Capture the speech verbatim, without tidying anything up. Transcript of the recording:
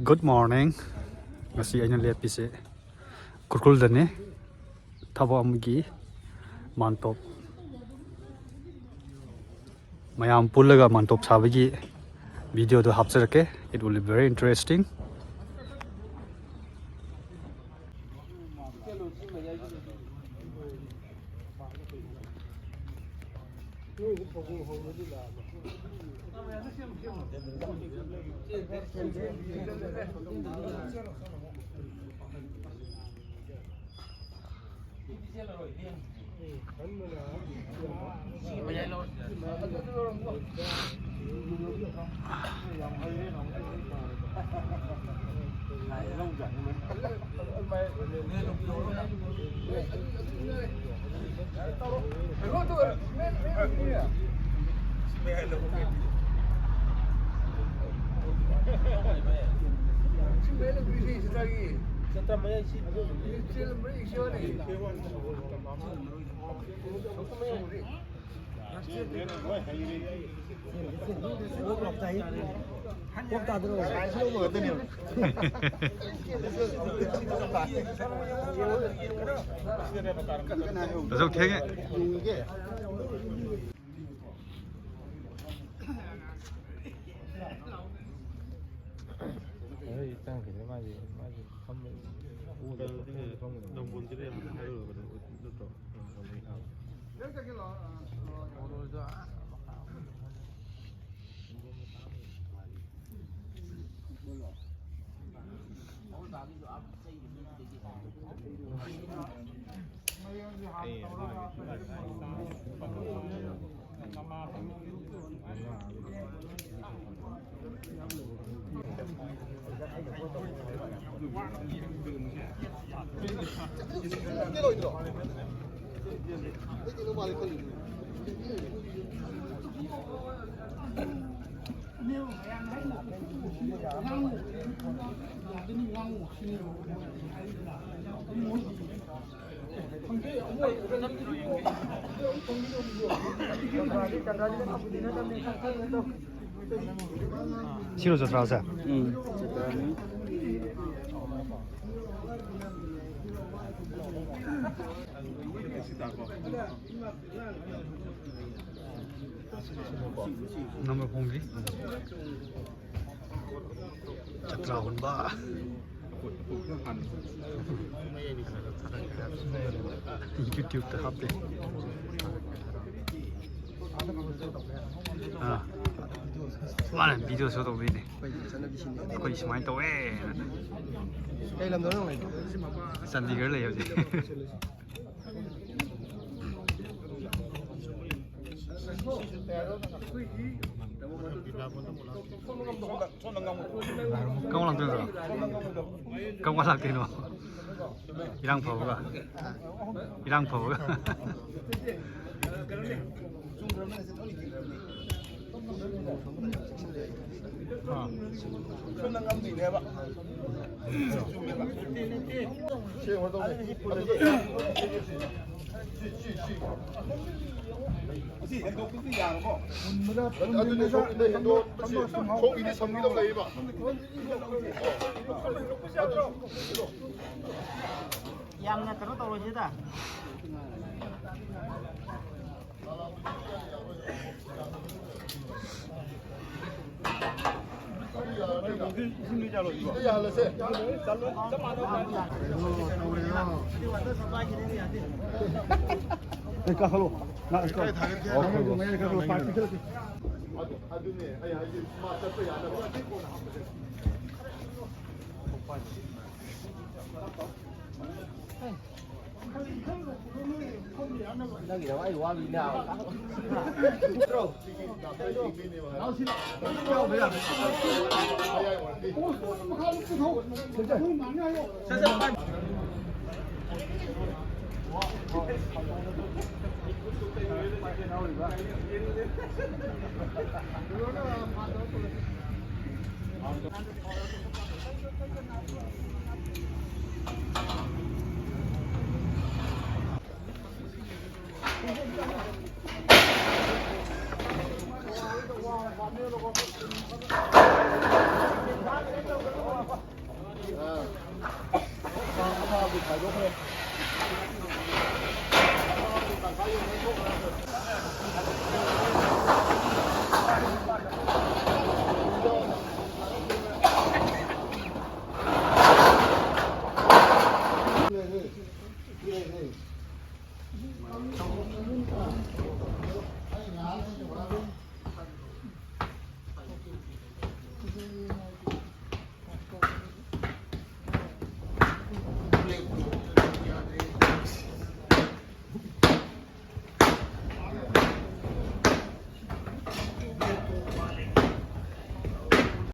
Good morning. ꯉꯁꯤ ꯑꯩꯅ ꯂꯦꯞꯄꯤꯁꯦ ꯀꯨꯔꯀꯨꯜꯗꯅꯦ꯫ ꯊꯕꯛ ꯑꯃꯒꯤ ꯃꯥꯟꯇꯣꯞ, ꯃꯌꯥꯝ ꯄꯨꯜꯂꯒ ꯃꯥꯟꯇꯣꯞ ꯁꯥꯕꯒꯤ videoꯗꯣ ꯍꯥꯞꯆꯔꯛꯀꯦ꯫ It will be very interesting. ꯇꯥꯖꯧ ꯊꯦꯡꯉꯦ꯫ ꯑꯩ ꯆꯪꯈꯤꯗ꯭ꯔꯦ꯫ ꯃꯥꯗꯤ ꯃꯥꯗꯤ ꯐꯝꯕ ꯎꯗ ꯐꯝꯕꯗ ꯐꯝꯒꯗꯕ꯫ ꯅꯝꯕꯣꯜꯗ ꯂꯩꯔꯝꯕꯗ ꯍꯥꯏꯔꯨꯔꯕꯅꯦ, ꯅꯠꯇ꯭ꯔꯣ? ꯅꯝꯕꯣꯜꯗꯒꯤ ꯍꯥꯏꯔꯨꯔꯕꯅꯦ꯫ ꯁꯤꯔꯣ ꯆꯇ꯭ꯔꯥꯁꯦ? ꯎꯝ, ꯆꯇ꯭ꯔꯥꯅꯤ꯫ ꯅꯝꯕꯔ ꯐꯣꯡꯗ꯭ꯔꯤ꯫ ꯆꯇ꯭ꯔꯥ ꯍꯨꯟꯕ꯫ YouTube ꯇ ꯍꯥꯞꯇꯦ꯫ ꯑꯥ꯫ ꯃꯥꯅ video show ꯇꯧꯗꯣꯏꯅꯦ꯫ ꯑꯩꯈꯣꯏ ꯁꯨꯃꯥꯏꯅ ꯇꯧꯋꯦ꯫ ꯀꯩ ꯂꯝꯗꯅꯣ ꯅꯪ ꯂꯩꯗꯣ? ꯆꯥꯟꯗꯤꯒꯔ ꯂꯩ ꯍꯧꯖꯤꯛ꯫ ꯀꯔꯝ ꯀꯥꯟ ꯂꯥꯛꯇꯣꯏꯅꯣ? ꯀꯔꯝ ꯀꯥꯟ ꯂꯥꯛꯇꯣꯏꯅꯣ? ꯏꯔꯥꯡ ꯐꯕꯒ꯫ ꯏꯔꯥꯡ ꯐꯕꯒ꯫ ꯑꯥ꯫ ꯑꯗꯨꯅꯦ, ꯁꯣꯝꯒꯤꯗ ꯍꯦꯟꯗꯣꯛꯄꯁꯦ, ꯁꯣꯝꯒꯤꯗ ꯁꯝꯈꯤꯗꯧ ꯂꯩꯌꯦꯕ꯫ ꯌꯥꯝꯅ ꯀꯩꯅꯣ ꯇꯧꯔꯣꯏꯁꯤꯗ꯫ ꯑꯗꯨꯅꯦ ꯑꯩ ꯍꯥꯏꯁꯦ, ꯃꯥ ꯆꯠꯄ ꯌꯥꯅꯕ꯫ ꯅꯪꯒꯤꯗꯃꯛ ꯑꯩ ꯋꯥꯕꯤꯅꯦ ꯍꯥꯏꯕ꯫